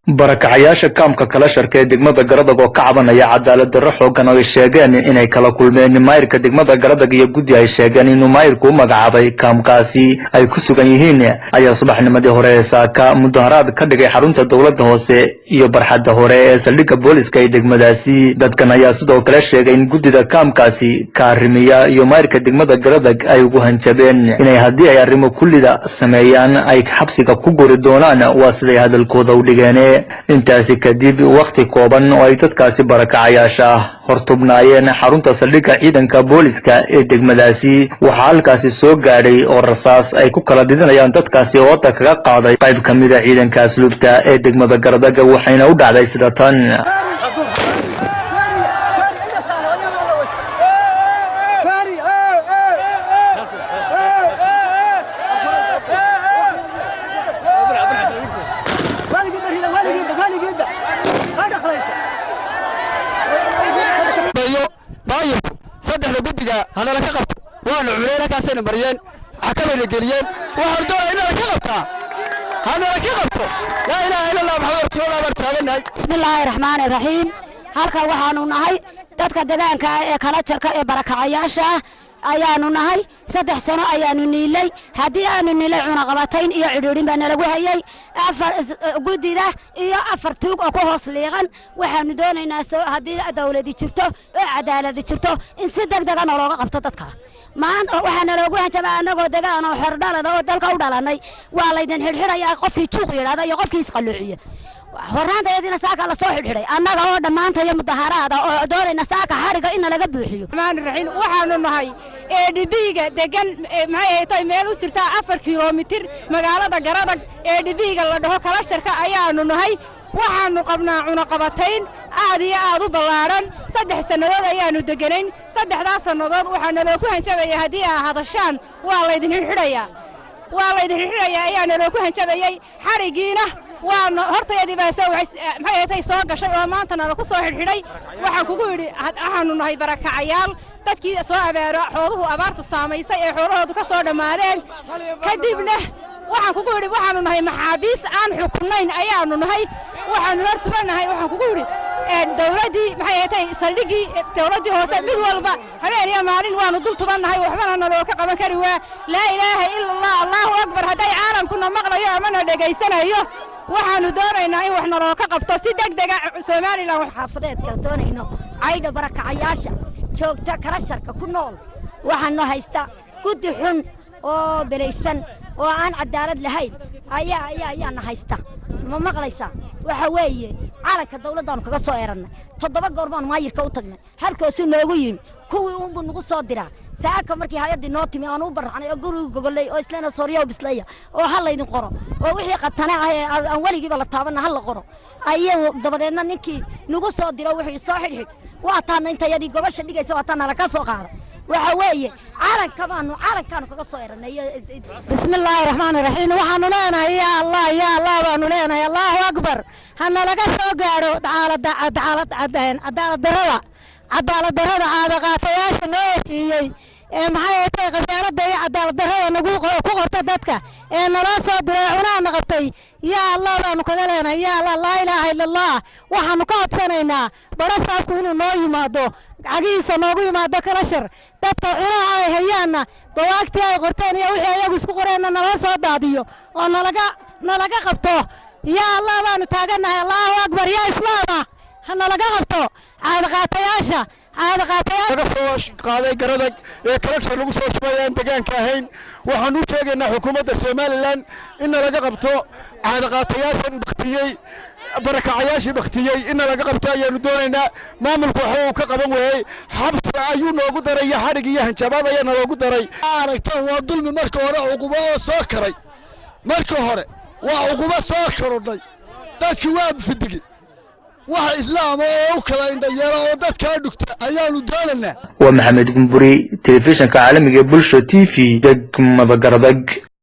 Barakacayaasha kaamka Kalasharka ee degmada Garadag oo ka cabanaya cadaalad darro xoogan oo ay sheegeen inay kala kulmeen maayirka degmada Garadag iyo guddi ay sheegeen inuu maayirku u magacaabay kaamkaasi ay ku sugan yihiin, ayaa subaxnimadii hore ee saaka mudaharaad ka dhigay xarunta dowladda hoose iyo barxadda hore ee saldhigga booliska ee degmadaasi. Dadkan ayaa sidoo kale sheegay in guddida kaamkaasi kaarimiya iyo maayirka degmada Garadag ay ugu hanjabeen inay haddii ay arrimo kullida sameeyaan ay xabsiga ku guri doonaan, waa siday hadalkooda u dhigeen. Intaasi kadib, wakhti kooban oo ay dadkaasi barakacayaasha hortubnaayeen xarunta saldhigga ciidanka booliska ee degmadaasi, waxaa halkaasi soo gaadhay oo rasaas ay ku kala didinayaan dadkaasi ooda kaga qaaday qayb ka mida ciidanka asluubta ee degmada Garadaga, waxayna u dhacday sida tan. Maayirku saddexda guddiga hanala ka qabto. Waanu cuneen, halkaasayna mariyeen, xakamayna geliyeen. Waxaanu doonaa inala ka qabtaa, hanala ka qabto. Laa ilaaha illa Allah, Maxamed rasuulullah baan taagannahay. Bismillaahi raxmaani raxiim. Halkan waxaanu nahay dadka degaanka ah ee Kalajarka ee barakacayaasha ah ayaanu nahay. 3 sano ayaanu niilay. Haddii aanu niilay, cunaqabatayn iyo cidhiidhin baa nalagu hayay, afar guddida iyo 4 tuug oo ku hoos liiqan. Waxaanu doonaynaa haddii dawladi jirto oo cadaaladi jirto in si deg dega nalooga qabto dadka. Maanta waxaa naloogu hanjabaa annagoo degaan oo xordhalada oo dalka u dhalannay, waa laydin xidhxidhayaa qofkii juuq yidhahda iyo qofkii isqalluuciya. Horraantayadiina saaka la soo xidhxidhay annaga oo dhammaantayo mudaharaada oo doonayna saaka xadhiga in nalaga buuxiyo. Raxiim. Waxaanu nahay eedhibiiga degan, maxay ahaytoy, meel u jirtaa 4 kilomitir magaalada Garadag, eedhibiiga la dhaho Kalasharka ayaanu nahay. Waxaannu qabnaa cunaqabatayn aad iyo aad u ballaadhan. 3 sannadood ayaannu degganayn. 3daas sannadood waxaa naloo ku hanjabaya haddii aa hadashaan waa laydin xidhxidhayaa, waa laydin xidhxidhayaa ayaa naloo ku hanjabayey. Xadhiggiina waana hortayadii baa maxay ahatay soo gashay oo maanta nala ku soo xidhxidhay. Waxaan kugu yidhi, waxaannu nahay barakacayaal, dadkii soo abaaro, xooluhu abaartu saamaysay ee xoolahoodu ka soo dhammaadeen. Kadibna waxaan kugu yidhi, waxaannu nahay maxaabiis aan xukunnayn ayaannu nahay. Waxaannu hor tubannahay, waxaan kugu yidhi, dawladdii, maxay ahatay, saldhiggii dawladdii hoose, mid walba habeen iyo maalin waannu dul tubannahay, waxbana naloo ka qaban kari waa. Laa ilaaha ila Allah, Allaahu akbar. Hadday caalamkuna maqlayo amana dhegaysanayo, waxaannu doonaynaa in wax naloo ka qabto si deg dega Somalilan. Xaafadeedka doonayno caydha barakacayaasha joogta Kalasharka ku nool, waxaanu haysta guddi xun oo belaysan oo aan cadaalad lahayn ayaa ayaa ayaana haysta. Ma maqlaysaa? Waxa weeye calanka dawladdaannu kaga soo erannay. 7 goor baanu maayirka u tagnay, halkaasuu noogu yimi, kuwii uunbuu nagu soo diraa. Saaka markii hay-addii noo timi aanu u barraxnay oo gurigu gogolley oo islena sooryaw bisleeya oo ha laydin qoro oo wixii qatane ah ee aan weligiiba la taabanna ha la qoro, ayuu dabadeedna ninkii nagu soo diro wuxuu soo xidhxidh. Waa taana intayadii gobasha dhigaysa, waa taa nala ka soo qaada. Waxa weeye calanka baanu calankaanu kaga soo erannay. Bismillaahi raxmaani raxiim. Waxaanu leenahay yaa Allah, yaa Allah baanu leenahay, Allahu akbar. Ha nalaga soo gaadho cadaalad darrada, cadaalad darrada caadaqaatayaasha noo heshiiyey ee, maxay ahatay, khasaaradda iyo cadaalad darrada nagu ku qorta dadka ee naloo soo diray cunaana qabtay. Yaa Allah baanu kaga leenahay, yaa Allah, laa ilaaha illa Allah. Waxaanu ka codsanaynaa barasaabku inuu noo yimaado, cagihiisa noogu yimaado Kalashar. Dadka cunaha ay hayaanna bawaagtii ay qorteen iyo wixii ayagu isku qoreenna naloo soo daadiyo oo nalaga qabto. Yaa Allah baanu taagannahay, Allahu akbar, yaa islaama, ha nalaga qabto caadaqaatayaasha, caadaqaatayaasha. Laga soo qaaday Garadag ee Kalashar lagu soo shubay aan degaanka ahayn. Waxaan u sheegaynaa xukuumadda Somalilan in nalaga qabto caadaqaatayaashan baktiyey, barakacayaashii baktiyey in nalaga qabto ayaanu doonaynaa. Maamulku waxa uu ka qaban waayey, xabsi ayuu noogu daray iyo xadhig iyo hanjabaad ayaa naloogu daray. Aragtaan waa dulmi. Marka hore cuqubo oo soo karay, marka hore waa cuqubo soo korodhay. Dadki waa fidigi, wax islaama oo u kala indhayeela oo dadkaa dhugta ayaanu doonaynaa. Waa Maxamed Gumburi, telefishinka caalamiga ee Bulsha TV, degmada Garadag.